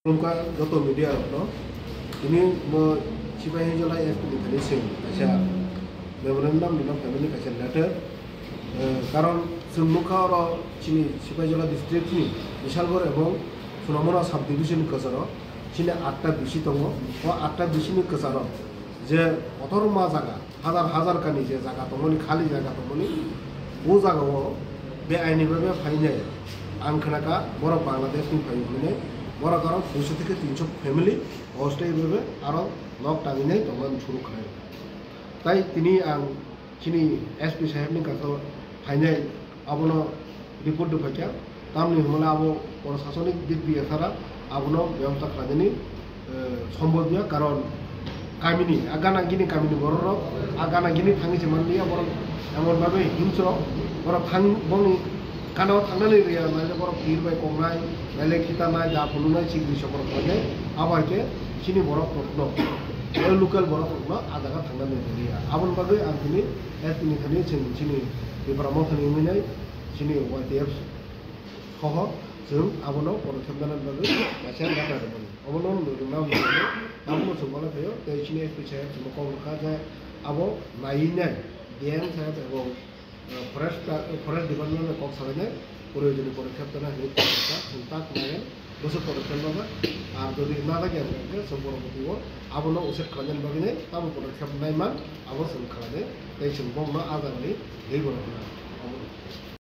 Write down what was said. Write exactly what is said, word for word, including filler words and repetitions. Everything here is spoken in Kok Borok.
Khulumkha joto media rokno, tini bo Sipahijola S P ni thani chwng kaisa memorandum rwna phaimani kaisa letter, eh, karon chwng nukha oro chini Sipahijola district ni Bisalgor ebong Sunamura sub division ni kwcharo chini atta B C tongo. O atta B C ni kwcharo je kotorma jaga, hazar hazar kani je jaga tongmani, khali jaga tongmani, o jagao beaini bhabe phainai. Ang khnakha borok Bangladesh ni phai hwnwi, borok aro duiso theke tinso family hostel bhabe aro nok tangwi nai tongmani suru khlai. Tai tini ang chini S P saheb ni kaso phainai, abono report rwphaikha. Tamni hwnmale abo prosasonik dik biya sara abono bebosta khlainani, eh, sombhob ya, karon kamini, a gana gini kamini borok rok, a gana gini thangwi se manliya borok, emon bhabe himsrok borok thang, bongni gana o thangnani rwya, naile borok pir bai koknai, naile khitanai, da phunuknai, sikri sokro khlainai, abo hai khe chini borok rokno, o local borok rokno a jaga thangnani rwya. Aboni bagwi ang tini S P ni thani chini, chini Tipra Motha ni wngwi nai, chini Y T F soho chwng abono podokkhep nana bagwi kaisa letter rwmani. Obono nwng rwna hwnwi abono chwng mano phaio, tei chini S P saheb chwngno kok rwkha je abo naiwi nai D M saheb ebong, uh, forest, uh, forest department bai kok salainai, proyojoni podokkhep tana hinwi kok rwkha, chwng tak naiwi bwswk podokkhep nana, ar jodi najak ya hwnkhe chwng poroboti o abono uched khlainani bagwi nai tamo podokkhep naiman abo chwng khlainai, tei chwng bongno a jagani tei borok rwna.